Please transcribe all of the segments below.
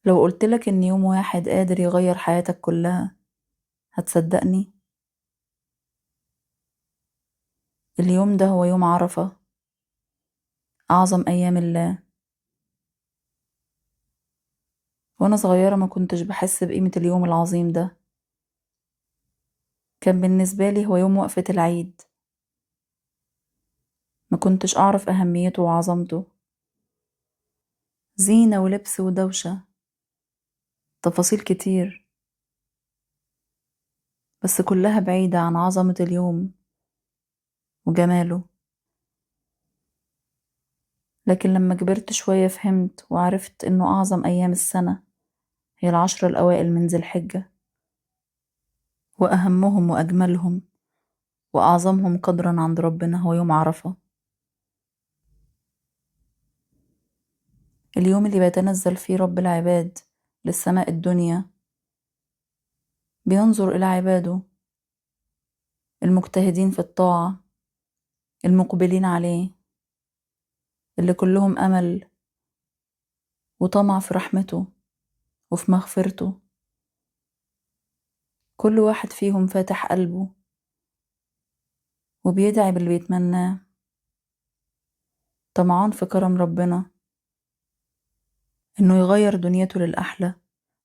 لو قلتلك إن يوم واحد قادر يغير حياتك كلها هتصدقني؟ اليوم ده هو يوم عرفة، أعظم أيام الله. وأنا صغيرة ما كنتش بحس بقيمة اليوم العظيم ده، كان بالنسبة لي هو يوم وقفة العيد، ما كنتش أعرف أهميته وعظمته. زينة ولبس ودوشة، تفاصيل كتير، بس كلها بعيدة عن عظمة اليوم وجماله. لكن لما كبرت شوية فهمت وعرفت إنه أعظم أيام السنة هي 10 الأوائل من ذي الحجة، وأهمهم وأجملهم وأعظمهم قدرا عند ربنا هو يوم عرفة، اليوم اللي بيتنزل فيه رب العباد للسماء الدنيا، بينظر إلى عباده المجتهدين في الطاعة، المقبلين عليه، اللي كلهم أمل وطمع في رحمته وفي مغفرته. كل واحد فيهم فاتح قلبه وبيدعي باللي بيتمناه، طمعان في كرم ربنا إنه يغير دنيته للأحلى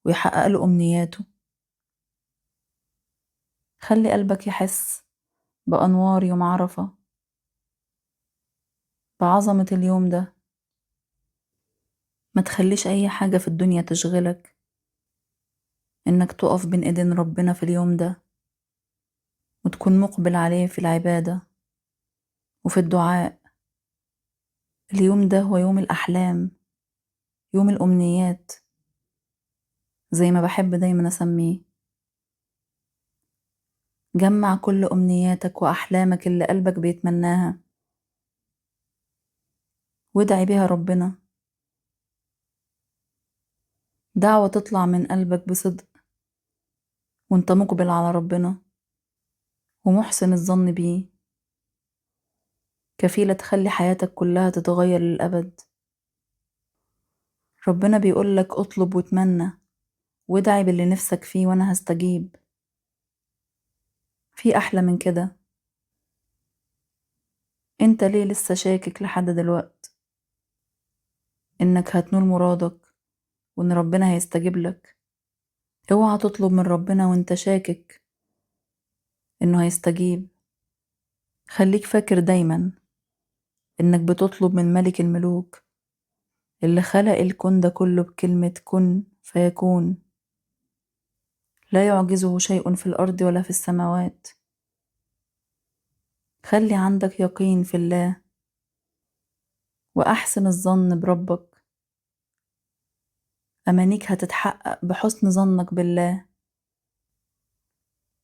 ويحقق له أمنياته. خلي قلبك يحس بأنوار يوم عرفة، بعظمة اليوم ده. ما تخليش أي حاجة في الدنيا تشغلك إنك تقف بين إيدين ربنا في اليوم ده وتكون مقبل عليه في العبادة وفي الدعاء. اليوم ده هو يوم الأحلام، يوم الأمنيات، زي ما بحب دايما أسميه. جمع كل أمنياتك وأحلامك اللي قلبك بيتمناها وادعي بيها ربنا، دعوة تطلع من قلبك بصدق وانت مقبل على ربنا ومحسن الظن بيه، كفيلة تخلي حياتك كلها تتغير للأبد. ربنا بيقولك اطلب واتمنى وادعي باللي نفسك فيه وانا هستجيب. في أحلى من كده؟ انت ليه لسه شاكك لحد دلوقت انك هتنول مرادك وان ربنا هيستجيب لك؟ اوعى تطلب من ربنا وانت شاكك انه هيستجيب. خليك فاكر دايما انك بتطلب من ملك الملوك اللي خلق الكون ده كله بكلمة كن فيكون، لا يعجزه شيء في الأرض ولا في السماوات. خلي عندك يقين في الله وأحسن الظن بربك. أمانيك هتتحقق بحسن ظنك بالله.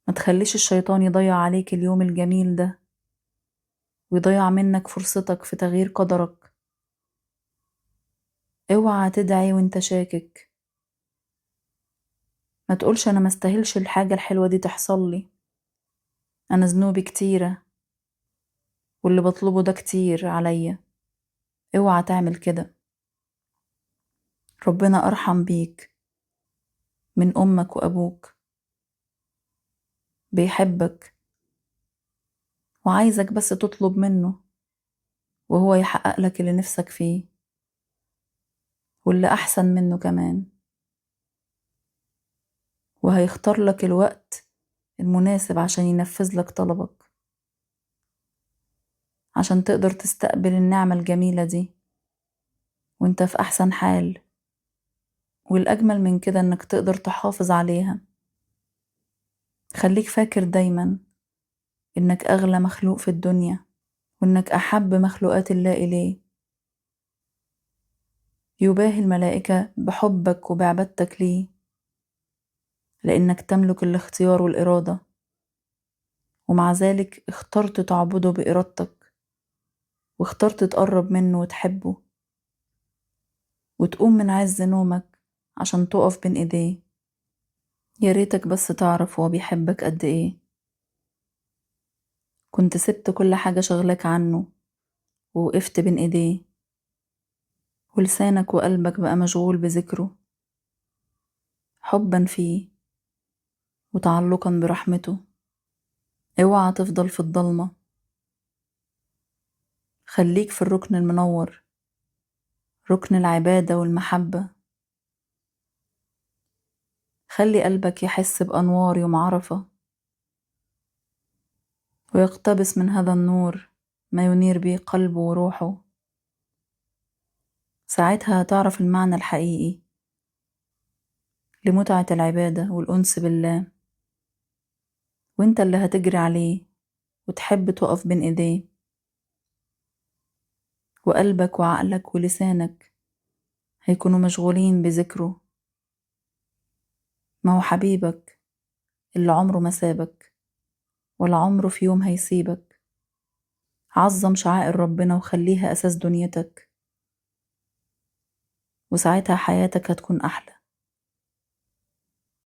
ما تخليش الشيطان يضيع عليك اليوم الجميل ده ويضيع منك فرصتك في تغيير قدرك. اوعى تدعي وانت شاكك. ما تقولش انا ما استاهلش الحاجة الحلوة دي تحصل لي، انا ذنوبي كتيرة واللي بطلبه ده كتير عليا. اوعى تعمل كده. ربنا ارحم بيك من امك وابوك، بيحبك وعايزك بس تطلب منه وهو يحقق لك اللي نفسك فيه واللي احسن منه كمان، وهيختار لك الوقت المناسب عشان ينفذ لك طلبك، عشان تقدر تستقبل النعمة الجميلة دي وانت في أحسن حال. والأجمل من كده انك تقدر تحافظ عليها. خليك فاكر دايما انك أغلى مخلوق في الدنيا وانك أحب مخلوقات الله إليه. يباهي الملائكة بحبك وبعبادتك ليه، لأنك تملك الاختيار والإرادة، ومع ذلك اخترت تعبده بإرادتك واخترت تقرب منه وتحبه وتقوم من عز نومك عشان تقف بين إيديه. يا ريتك بس تعرف هو بيحبك قد إيه. كنت سبت كل حاجة شغلك عنه ووقفت بين إيديه، ولسانك وقلبك بقى مشغول بذكره. حبا فيه وتعلقا برحمته. اوعى تفضل في الضلمة، خليك في الركن المنور، ركن العبادة والمحبة. خلي قلبك يحس بأنوار يوم عرفة، ويقتبس من هذا النور ما ينير به قلبه وروحه. ساعتها هتعرف المعنى الحقيقي لمتعة العبادة والأنس بالله، وانت اللي هتجري عليه وتحب تقف بين ايديه، وقلبك وعقلك ولسانك هيكونوا مشغولين بذكره. ما هو حبيبك اللي عمره ما سابك ولا عمره في يوم هيسيبك. عظم شعائر ربنا وخليها أساس دنيتك، وساعتها حياتك هتكون أحلى.